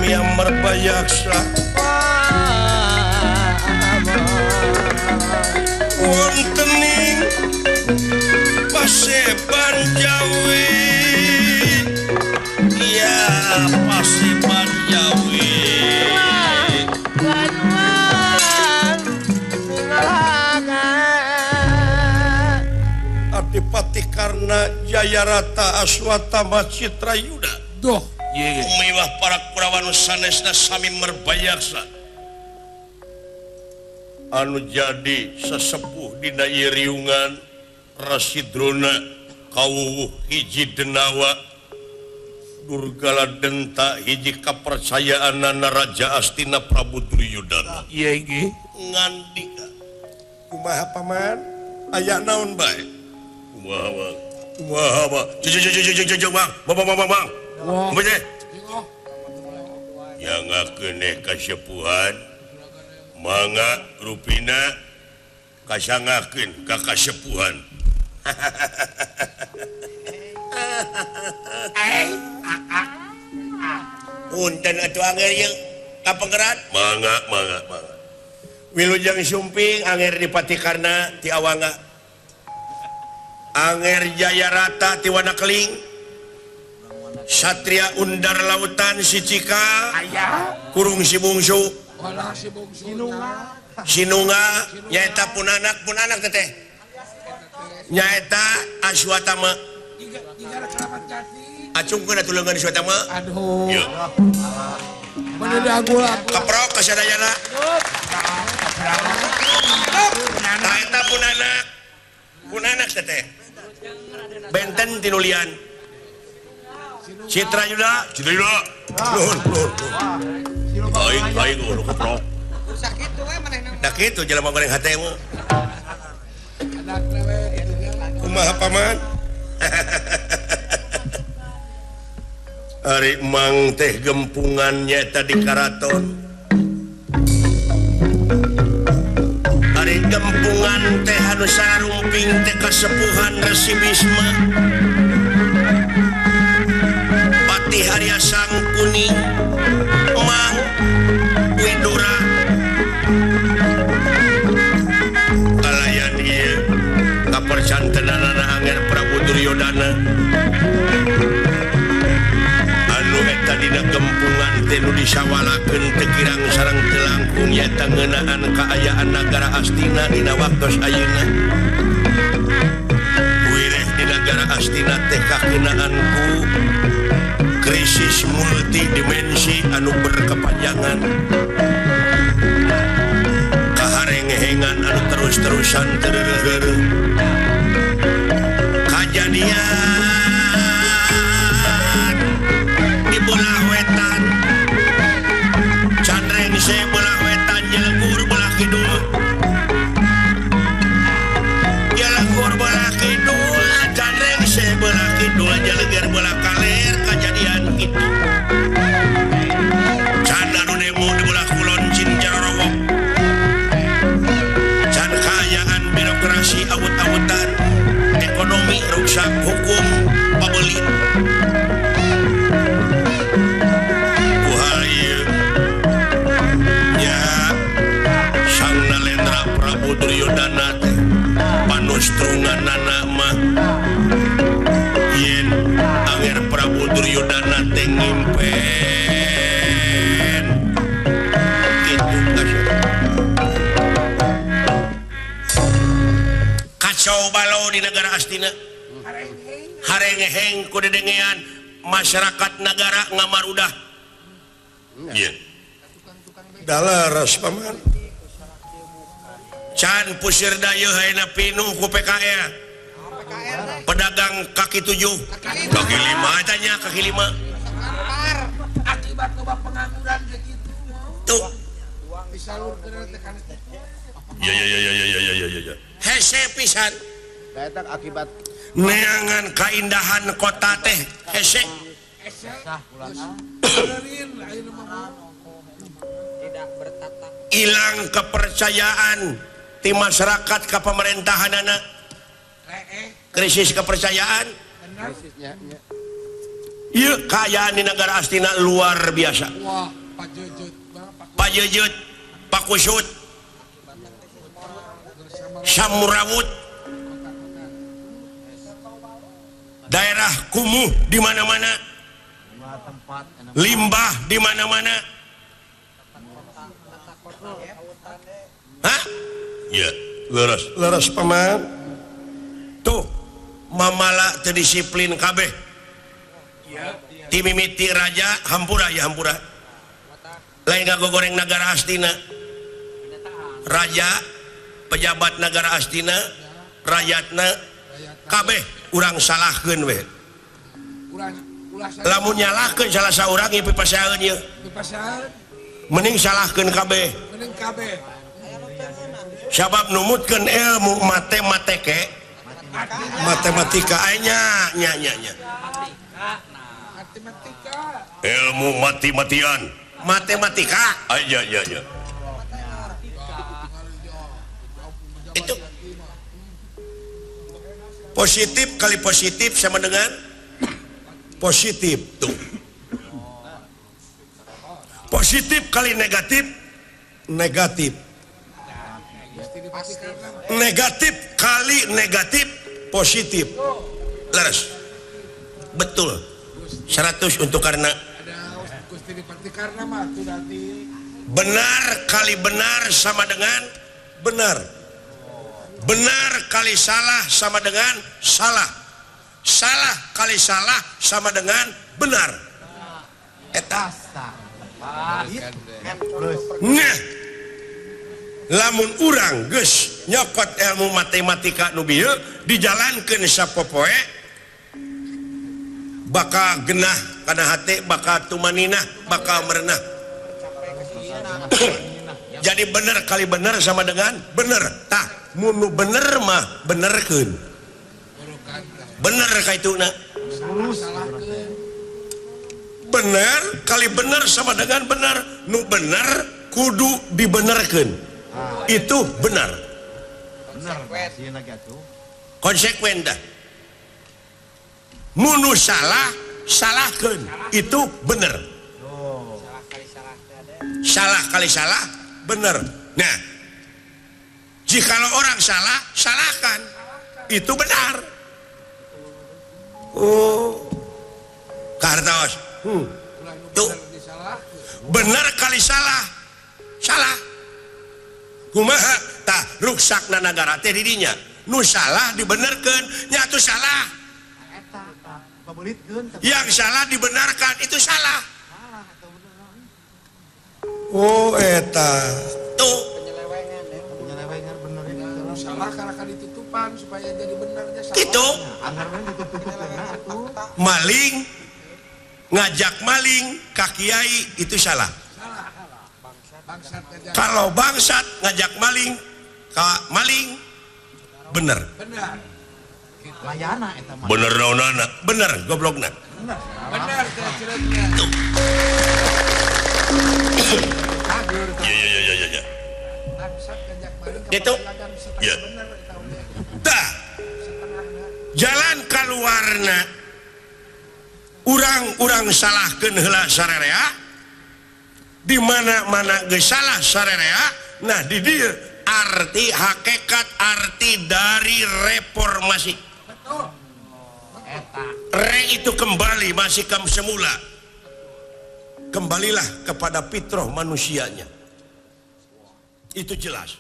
sami merbayaksa wontening Paseban Jawi ya Paseban Jawi Adipati Karna Jayarata Aswatama Citrayuda Duh mewah para Kurawa nu sanesna sami merbayaksa anu jadi sesepuh dina ieu riungan Rasi Drona kawuwuh hiji denawa Durgala Denta hiji kapercayaanana Raja Astina Prabu Duryudana. Iya nggih. Ngandika kumaha paman aya naon bae? Kumaha bang? Kumaha bang? Jujur bang. Bang bang bang bang. Kumaha teh? Yangakeun kasepuhan mangga rupina kasangakeun ka kasepuhan. Punten atuh anger ieu ka Pangeran. Mangga mangga mangga. Wilujeng sumping anger Dipati Karna ti Awangga. Anger Jayarata ti Wanakeling. Satria Undar Lautan si Cika. Kurung si Bungsu. Sinunga nyaeta pun anak teteh. Nyaeta Aswatama. Acungkeun atuh leungeun Aswatama. Aduh. Keprok ka sadayana. Tah eta pun anak. Pun anak teteh. Benten tinulian. Citra Yuda, Citra Yuda. Nuhun, nuhun. Aing aing nu keprok. Sakitu we manehna. Da kitu jelema goreng hate mah. Kumaha paman? Ari mang teh gempungan nyaeta di karaton. Ari gempungan teh anu sarumping teh kasepuhan Resi Bisma. Patih Arya Sangkuni Mang Widura. Kalayan ieu kapercantenanana Anger Prabu Duryodana. Anu eta dina gempungan teh nu disawalakeun teu kirang sareng teu langkung nyaeta ngeunaan kaayaan nagara Astina dina waktos ayeuna. Wireh di nagara Astina teh kakeunaan ku krisis multidimensi anu berkepanjangan. Kaharenghengan anu terus-terusan tereureun. Kajadian di belah wetan Canrengse belah wetan Jelegur belah kidul Jelegur belah kidul Canrengse belah kidul Jeleger belah kaler kajadian kitu. Can anu nemo di belah kulon Cinjarorowok. Can kaayaan birokrasi awut-awutan ekonomi ruksak hukum pabelit. Sang Nalendra Prabu Duryodana teh panustrunganana mah yen Anger Prabu Duryodana teh ngimpen kitu kacau balau di negara Astina. Harengeheng ku dedengean masyarakat nagara ngamarudah. Yen dalaras paman. Can pusir dayeuh ayeuna pinuh ku PKL. Pedagang kaki 7, kaki 5 tanya kaki 5. Akibat loba pengangguran begitu. Tuh. Disalurkeun teh kan. Ya ya ya ya ya ya ya ya. Hese pisan. Da eta akibat neangan kaindahan kota teh hese. Hilang kepercayaan di masyarakat ke pemerintahan anak. Krisis kepercayaan. Ieu kaayaan di negara Astina luar biasa. Wah, pajeujeuh, pajeujeuh, pakusut, samurawut, daerah kumuh di mana-mana, limbah di mana-mana. Hah? Ya, leres, leres paman. Tuh, mamala teu disiplin kabeh. Ti mimiti raja hampura ya hampura. Lain ngagogoreng nagara Astina. Raja, pejabat nagara Astina, rakyatna kabeh urang salahkeun we. Lamun nyalahkeun salah saurang ieu pipasaeun ieu. Mending salahkeun kabeh. Mending kabeh. Sabab numutkeun ilmu matematike, matematika nya nya nya nya. Matematika. Ilmu mati-matian. Matematika. Aja ya ya. Itu positif kali positif sama dengan positif tuh. Positif kali negatif negatif. Negatif kali negatif positif. Leres. Betul. 100 untuk karena benar kali benar sama dengan benar. Benar kali salah sama dengan salah. Salah kali salah sama dengan benar. Eta. Nah, lamun urang geus nyokot ilmu matematika nu bieu dijalankeun sapopoe bakal genah kana hate, bakal tumaninah, bakal merenah. Jadi bener kali bener sama dengan bener. Tah, mun nu bener mah benerkeun. Bener kaituna. Bener kali bener sama dengan bener. Nu bener kudu dibenerkeun. Itu benar. Konsekuen dah. Munu salah, salahkeun. Itu bener. Salah kali salah, bener. Nah, jikalau orang salah, salahkan. Itu benar. Oh, kartos. Tuh, bener kali salah, salah. Kumaha? Tah, ruksakna nagara teh di dinya. Nu salah dibenerkeun, nya atuh salah. Yang salah dibenarkan itu salah. Oh eta tuh penyelewengan bener itu salah karena kan ditutupan supaya jadi benarnya salah. Itu maling ngajak maling ka kiai itu salah. Kalau bangsat ngajak maling ka maling bener. Bener. Bener naonana, bener goblokna. Bener teh ceritna. Ya ya ya ya ya. Itu ya. Tah. Jalan kaluarna urang-urang salahkeun heula sarerea. Di mana-mana geus salah sarerea, nah di dieu arti hakikat arti dari reformasi. Re itu kembali masih ke semula. Kembalilah kepada fitrah manusianya. Itu jelas.